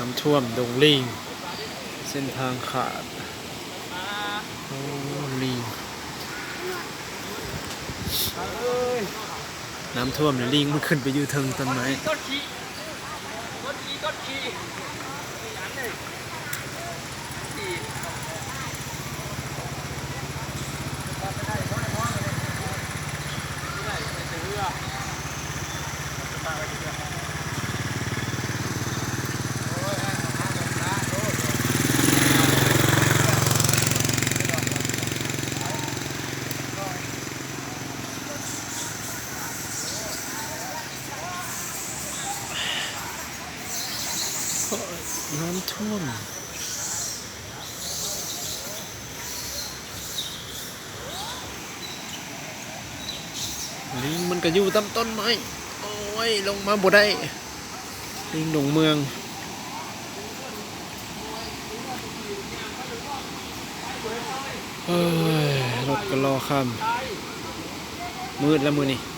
ນ້ຳຖ້ວມດົງລີງ ເສັ້ນທາງຂາດ. ໂອ້ ລີງ ນ້ຳຖ້ວມແລ້ວ ລີງມັນຂຶ້ນໄປຢູ່ເທິງຕົ້ນໄມ້. ນ້ຳຖ້ວມ. ລີງມັນກະຢູ່ຕາມຕົ້ນໄມ້. ໂອ້ຍ ລົງມາບໍ່ໄດ້ ລີງດົງເມືອງ. ເອີຍ ລົດກະລໍຂ້າມ. ມືດແລ້ວມື້ນີ້.